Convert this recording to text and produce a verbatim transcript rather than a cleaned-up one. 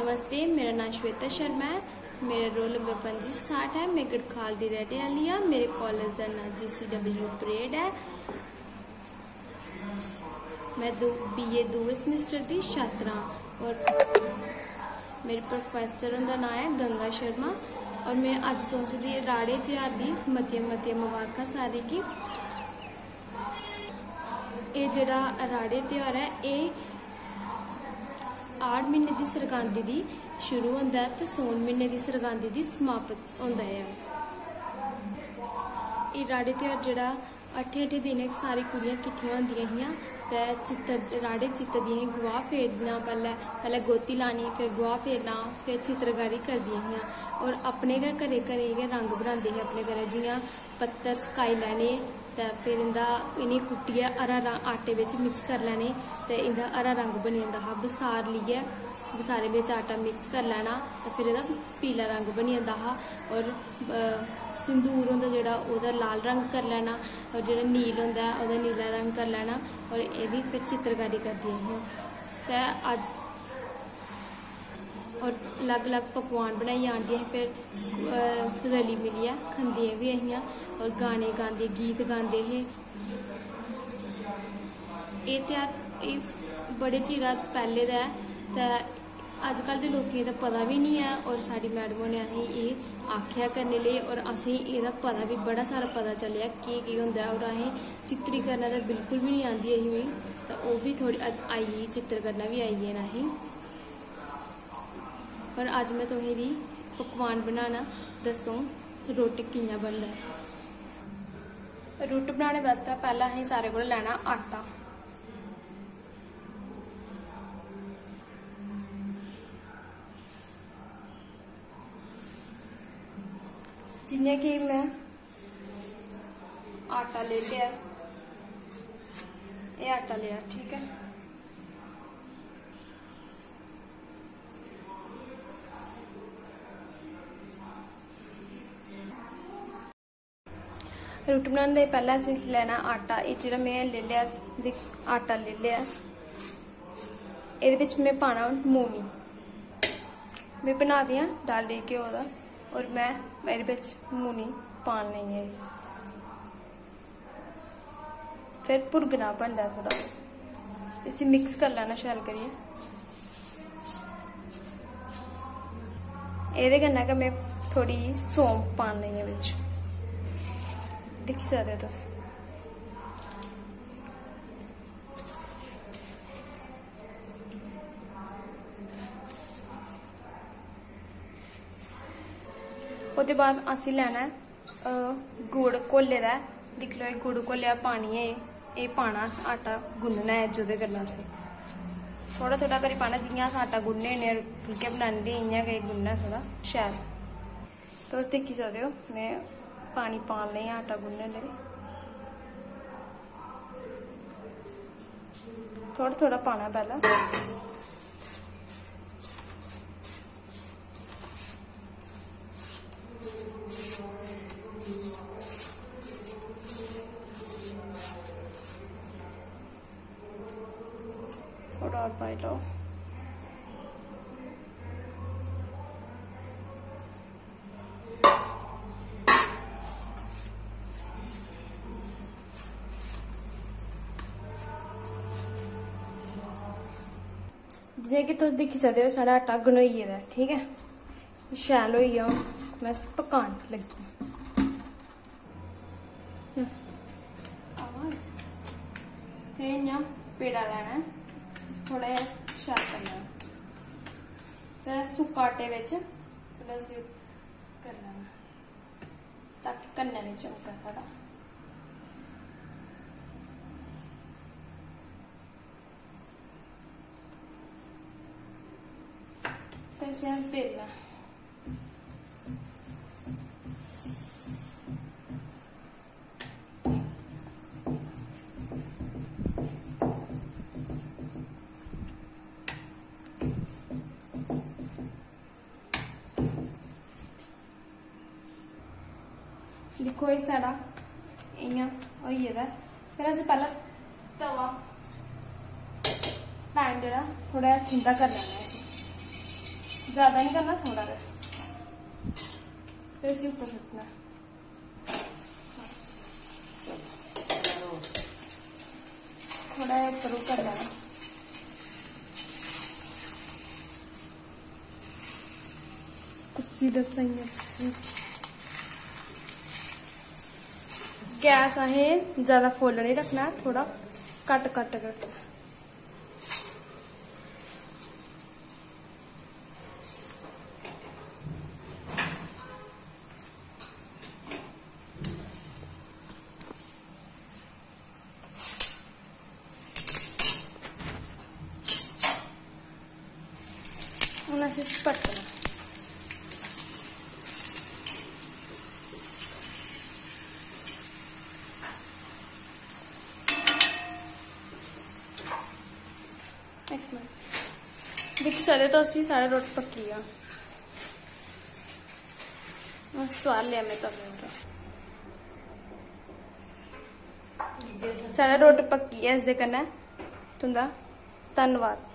नमस्ते, मेरा नांऽ श्वेता शर्मा ऐ। मेरा रोल नंबर पंजी सताह्ठ ऐ। में गड़खाल दी रैह्ने आह्ली आं। मेरे कालेज दा नांऽ जीसीडब्ल्यू परेड ऐ। में दू बीए दूए सेमेस्टर दी छात्रा आं और मेरे प्रोफेसर हुंदा नांऽ ऐ गंगा शर्मा। और में अज्ज तुसें दी राड़े ध्यार दी मतियां मतियां मबारखां सारें गी। एह् जेह्ड़ा राड़े ध्यार ऐ, एह् आड़ म्हीने दी सरगांदी दी शुरू होंदा ऐ ते सौन म्हीने दी सरगांदी दी समाप्त होंदा ऐ। एह् राड़े ध्यार जेह्ड़ा अट्ठें अट्ठें दिनें सारी कुड़ियां किट्ठियां होंदियां हियां ते चित्तर, राड़े चित्तदियां हियां, गोहा फेरना, पैह्लें पैह्लें गोती लानी, फिर गोहा फेरना, फिर चित्रकारी करदियां हियां। और अपने गै घरें घरें गै रंग बनांदे हे अपने घरें, जि'यां पत्तर सकाई लैने ते फिर इं'दा, इ'नेंगी कुट्टियै हरा रंग आटे बिच मिक्स करी लैने ते इं'दा हरा रंग बनी जंदा हा। बसार लेइयै, बसारे बिच आटा मिक्स करी लैना ते फिर एह्दा पीला रंग बनी जंदा हा। और, अ, सिंदूर होंदा जेह्ड़ा, ओह्दा लाल रंग करी लैना और जेह्ड़ा नील होंदा ऐ, ओह्दा नीला रंग करी लैना और एह्दी फिर चित्रकारी करदियां हियां। ते अज्ज और अलग-अलग पकवान बनाइयै आंदियां हियां, फिर स्कू-, अ, रली मिलियै खंदियां बी ऐ हियां और गाने गांदे, गीत गांदे हे। एह् ध्यार, एह् बड़े चिरा पैह्ले दा ऐ ते अजकल दे लोकें गी ते पता बी निं ऐ और साढ़ी मैडम होरें असेंगी एह् आखेआ करने लेई और असेंगी एह्दा पता बी, बड़ा सारा पता चलेआ केह् केह् होंदा ऐ। और असें चित्तरी करना ते बिल्कुल बी निं आंदी ऐ ही मिगी, ते ओह् बी थोह्ड़ी अ-, आई गेई, चित्तर करना बी आई गे न असेंगी। और अज्ज में तुसें गी पकवान बनाना दस्सङ, रोटी कि'यां बनदा ऐ। रुट्ट बनाने बास्तै पैह्लें असें सारें कोला लैना आटा। जि'यां कि में आटा लेई लेआ, एह् आटा लेआ, ठीक ऐ। रुट्ट बनाने दे पैह्लें असें लैना आटा। एह् जेह्ड़ा में लेई लेआ, दिक्ख, आटा लेई लेआ। एह्दे बिच में पाना हून मूनी। में बना दी आं डालडे घ्यो दा, और में एह्दे बिच मूनी पान लगी आं। फिर भुरगना बनदा थोह्ड़ा, इसी मिक्स करी लैना शैल करियै। एह्दे कन्नै गै में थोह्ड़ी सौंफ पान लगी आं बिच, दिक्खी सकदे ओ तुस। ओह्दे बाद असें लैना ऐ, अ, गुड़ घोले दा ऐ। दिक्खी लैओ, एह् गुड़ घोलेआ पानी ऐ, एह् पाना अस आटा गुन्नना ऐ, जेह्दे कन्नै असें थोह्ड़ा थोह्ड़ा करी पाना, जि'यां अस आटा गुन्नने होन्ने आं, फुलके बनाने लेई, इ'यां गै गुन्नना थोह्ड़ा शैल। तुस दिक्खी सकदे ओ, में पानी पान लगी आं आटा गुन्नने लेई। थोह्ड़ा थोह्ड़ा पाना पैह्लें। थोह्ड़ा होर पाई लैओ। जि'यां कि तुस दिक्खी सकदे ओ, साढ़ा आटा गनोई गेदा ऐ, ठीक ऐ, शैल होई गेआ। हून में इसी पकान लगी आं। हम्म। ते इ'यां पेड़ा लैना ऐ, थोह्ड़ा जेहा शैल करना ऐ। ते सुक्का आटे बिच थोह्ड़ा इसी करी लैना, ताकि कन्नै निं चमकै साढ़ा। फिर इसी असें बेलना। दिक्खो, एह् साढ़ा इ'यां होई गेदा ऐ। फिर असें पैह्लें तवा, पैन जेह्ड़ा थोह्ड़ा जेहा ठंडा करी लैना ऐ इसी। ज्यादा नहीं करना, थोड़ा गै। फिर इसी उप्पर सुट्टना। थोड़ा जिहा उप्पर ओह् करी लैना। कुर्सी दस्सां इ'यां अच्छी। गैस असें ज्यादा full नहीं रखना, थोड़ा घट्ट घट्ट रखना। हून असें इसी पलटना। इक मिनट, दिक्खी सकदे तुस, साढ़ा रुट्ट पक्की गेआ। बस, तुआर लेआ में तवे उप्पर। साढ़ा रुट्ट पक्की गेआ, इसदे कन्नै तुं'दा धन्नवाद।